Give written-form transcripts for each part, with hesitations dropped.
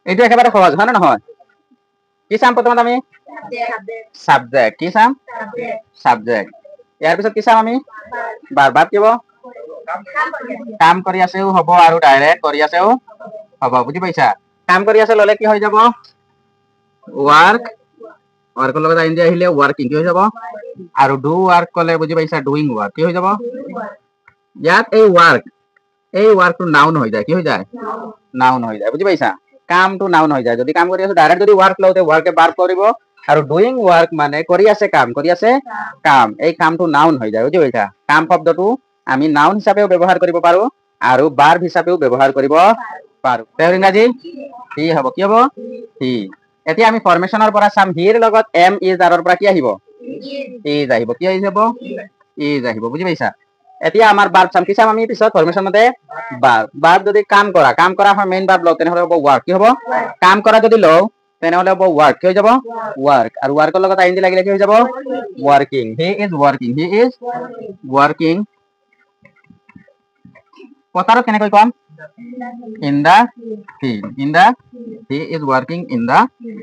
এইটো একেবাৰে সহজ, হয় নে নহয়? কি চাম প্ৰথমত আমি? চাবজেক্ট। কি চাম? চাবজেক্ট। ইয়াৰ পিছত কি চাম আমি? ভাৰ্ব। ভাৰ্ব কি হ'ব? কাম কৰি আছেও হ'ব আৰু ডাইৰেক্ট কৰি আছেও হ'ব, বুজি পাইছা? কাম কৰি আছে ললে কি হৈ যাব? ৱাৰ্ক। ৱাৰ্কৰ লগত আইএনজি আহিলে ৱাৰ্কিং, কি হৈ যাব? আৰু do work ক'লে, বুজি পাইছা, ডুইং ৱাৰ্ক, কি হৈ যাব? ইয়াত এই ৱাৰ্ক, এই ৱাৰ্কটো নাউন হৈ যায়। কি হৈ যায়? নাউন হৈ যায়, বুজি পাইছা? কামটো নাউন হৈ যায়। যদি কাম কৰি আছো, ডাইৰেক্ট যদি ৱাৰ্ক লওঁতে ৱাৰ্কে ভাৰ্ব কৰিব আৰু ডুইং ৱাৰ্ক মানে কৰি আছে কাম, কৰি আছে কাম, এই কামটো নাউন হৈ যায়, বুজি পাইছা? কাম শব্দটো আমি নাউন হিচাপেও ব্যৱহাৰ কৰিব পাৰো আৰু ভাৰ্ব হিচাপেও ব্যৱহাৰ কৰিব পাৰো। তেওঁৰ ইংৰাজী হি হ'ব। কি হ'ব? হি। এতিয়া আমি ফৰমেশ্যনৰ পৰা চাম, হিৰ লগত এম is আৰৰ পৰা কি আহিব? Is আহিব। কি আহি যাব? Is আহিব, বুজি পাইছা? এতিয়া আমাৰ ভাৰ্ব চাম। কি চাম আমি পিছত ফৰমেশ্যন মতে? ভাৰ্ব। ভাৰ্ব যদি কাম কৰা, কাম কৰা হয় মেইন ভাৰ্ব লওঁ, তেনেহলে হ'ব ৱাৰ্ক। কি হ'ব? কাম কৰা যদি লওঁ, তেনেহলে হ'ব ৱাৰ্ক। কি হৈ যাব? ৱাৰ্ক। আৰু ৱাৰ্কৰ লগত আইএনজি লাগিলে কি হৈ যাব? Working. He is working, he is working. পথাৰত কেনেকৈ কম? In the field, in the, he is working in the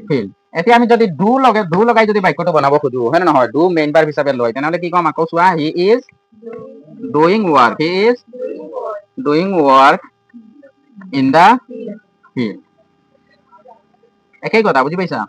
field. এতিয়া আমি যদি do লগে, do লগাই যদি বাক্যটো বনাব খোজো, হয় নে নহয়, do main verb হিচাপে লয়, তেনেহলে কি কম? আকৌ চোৱা, he is doing work, he is doing work in the field. একেই কথা, বুজি পাইছা?